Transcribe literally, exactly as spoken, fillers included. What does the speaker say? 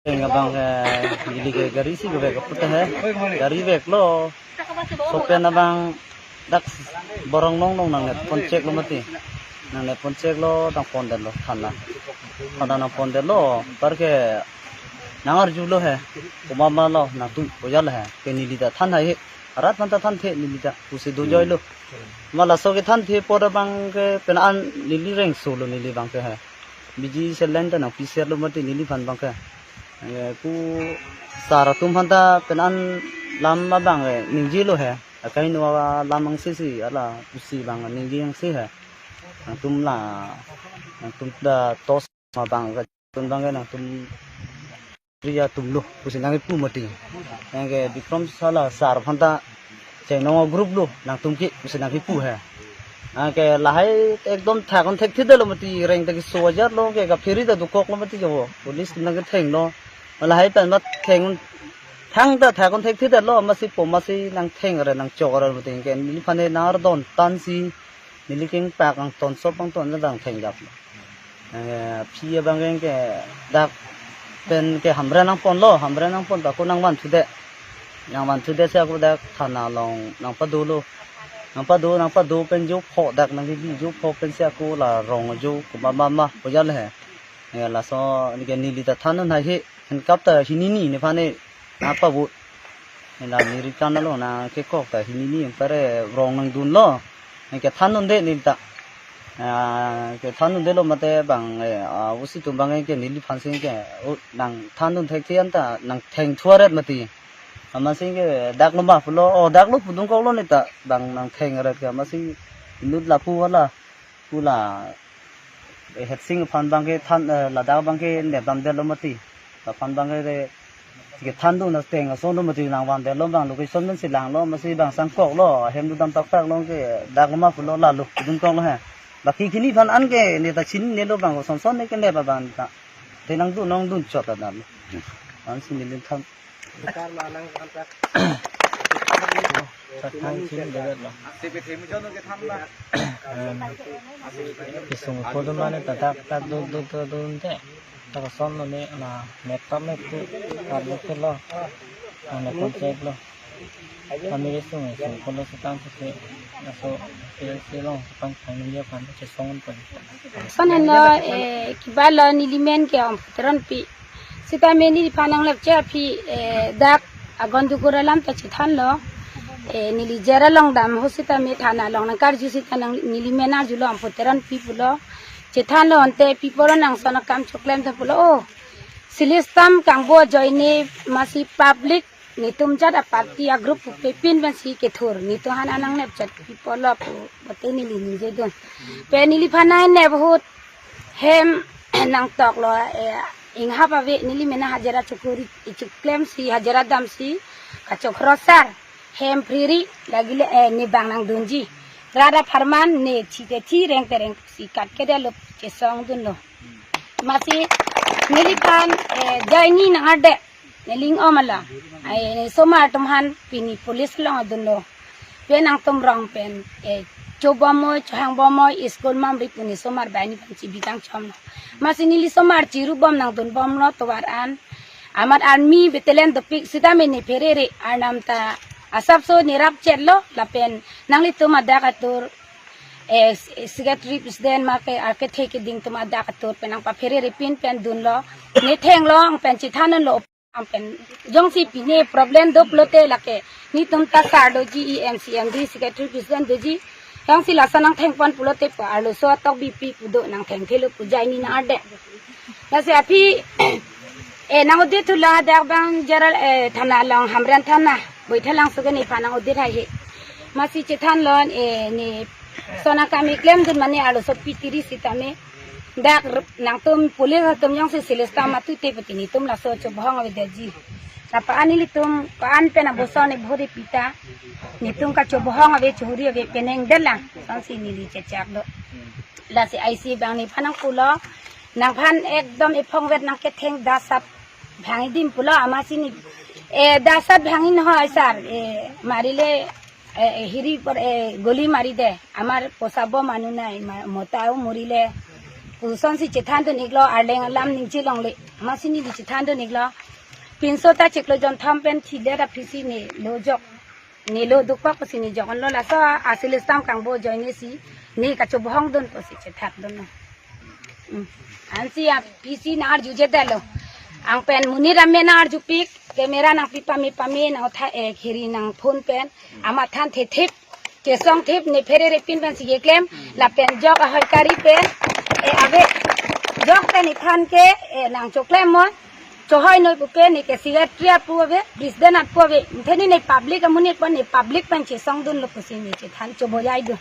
Abang ke neli ke gari si kevek apot he. Gari veklo. Sopen abang dak Borong Nongnong nangnet pon cheklo mati. Nangnet pon cheklo, nangpondetlo thana. Thana nangpondetlo, par ke nangarjulo he. Komat ma lo nangtum koyal he. Ke neli ta than hai he. Arat man ta thanthe neli ta pusi dojoilo. Ma laso kethanthe apot abang ke penang an neli rengso lo neli abang ke he. Biji selen ta nangpiserlo mati neliphan abang ke. Eh, ku sar atum aphan ta penang an lam abang ke ningjelo he. Akai no lam angse si hala pusi abang ningje angse he. Nangtum la, nangtum ta tos ma abang ke, nangtum abang ke nangtum Priya atum lo pusi nangkipu mati. Anke Bikram Sala sar aphan ta Chennong group lo nangtum ke pusi nangkipu he. Anke lahai ekdom thakon thekthedetlo mati, reng ta keso ajat lo, ke kaphere ta dokoklo mati jo. Police atum nangkethenglo. Lahai pen mat theng thang ta thakon thekthedetlo, masi po masi nangtheng re nangchok re mati, ke neliphan he nangardon tansi neli kengpak angton sop angton ta nangthengjaplo. Eh, aphi abang ke dak pen ke hamren nangponlo, hamren nangpon ta ako nangvanthudet. Nangvanthudet si ako dak thana along nangpadolo. Nangpado, nangpado pen jo pho dak nangkebi jo pho pensi ako la rong jo komat ma ma koyal he. Eh, laso anke neli ta than un hai he. Henkap ta hini ni nephan ne nangpavut. Nela nerikan alo nangkekok ta hini ni pare rong nangdunlo. Nangkethan unde neli ta. Ah, kethan undelo mate abang, eh, ah, usi atum abang ke neliphan si ke, oh, nangthan un thekthe an ta nangthengthu aret mati. Amatsi ke dak lo ma pulo, oh, dak lo pudun koklo ne ta abang nangtheng aret ke, amatsi inut lapu wala pu la, eh, Hetsing aphan abang ke than, eh, ladak abang ke nepdamdetlo mati. Laphan abang ke re, kethandun ateng ason lo mati, nangvandetlo abang location pensi langlo, amatsi abang sangkoklo, ahem dodam pakpaklo ke dak lo ma pulo lalo pudun koklo he. Baki kini aphan an ke ne ta chininelo abang, kosonson ne kenep abang ta. Te nangdun nangdun chot ta dam. Ansi neli than. Kathang chin debet lo. Em, kesung photo mane ta dak dak dun dun dun dun te. Dak son lo ne na map ta map tu kar lo ke lo. Ang na contact lo. Kami kesung kesung photo setang sese. Laso P L C lo setang kami dia kan kesung pon. Son henlo, eh, kibalo nelimen ke Om Teronpi. Sitame neliphan nanglapche aphi, eh, dak agon dukur alam ta chethanlo. Eh, neli jera long dam ho sitame thana along nangkarju sita nang nelimen arjulo Om Teronpi pulo. Chethanlo ante pi apot lo nang son akam choklem ta pulo. Oh, silistam kangbo ajoine masi public netum jat a party a group pu pepin pensi kethur. Netum aphan an nangnepchot pi apot lo pu bate neli ningjedun. Pen neliphan nangnep ahut hem nangtoklo, eh, inghap ave nelimen hajira chokori, choklemsi hajira damsi kachokro sar hem phriri lagile, eh, ne abang nangdunji. Rat apharman ne thi te thi reng te reng si kat kedetlo chesongdunlo. Masi neliphan, eh, jaini nangarde. Neling om ala. Ai, ne osomar atum aphan pini police along adunlo. Pen nangtum rong pen, eh, chobomoi, chohangbomoi, school mamri pu ne osomar banghini pen chibi kangchomlo. Masi neli osomar chirubom nangdunbomlo tovar an. Amat army battalion dopik sitame ne pherere arnam ta asapso ne rapchetlo lapen nanglitum adak atur, eh, secretary president ma ke arke thek keding atum adak atur pen nangpapherere pin pen dunlo. Ne thenglong pen chethandunlo. Ang pen jongsi pine problem do pulote lake netum ta sar doji, E M, C M D, secretary president doji. Jongsi lason nangthengpon pulote pu arloso atok bipi pu do nangthengthelo pu jaini nangarde. Lasi aphi, eh, nang-udit thulo dak abang general, eh, thana along Hamren thana. Boithalangso ke nephan nang-udit hai he. Masi chethanlo, eh, ne son akam keklemdun mane arloso pitiri sitame. Dak r-, nangtum police atum jongsi silistam atute pati netum laso chobohong avedetji. Lapa an nelitum ko-an pen aboson ne bhori pita. Netum kachobohong ave, chori ave, penang delang. Sonsi neli chechaklo. Lasi I C abang nephan nangpulo. Nangphan ekdom ephongvet nangketheng dasat bhangji dim pulo amatsi ne. Eh, dasat bhangji no hai sar. Eh, marile, eh, eh, hiri por, eh, goli mari de. Amar posabo manu nai, ma-, mota o murile. Kosonsi chethan dun iklo, arleng alam ningje longle. Amatsi neli chethan dun iklo. Pinso ta chiklo jonthom pen thidet aphi si nelo jok. Nelo dokpak pusi ne jok-onlo, laso a-sales stamp kangbo ajoine si ne kachobohong dun pusi chethan dunlo. Hmm. Ansi aphi si nang-arjujedetlo. Ang pen monit amen nang-arjupik, camera nangpi pame pame nang utha, eh, khiri nang phone pen. Amat than thethip, chesongthip, ne pherere pin pensi keklem, lapen jok ahoi kari pen, eh, ave. Jok pen ne than ke, eh, nangchoklem mo, chohoi noi pupe, ne ke secretary apu ave, president apu ave. Mtheni ne public amonit pen, ne public pen chesong dunlo pusi ne chethan choboyai dun.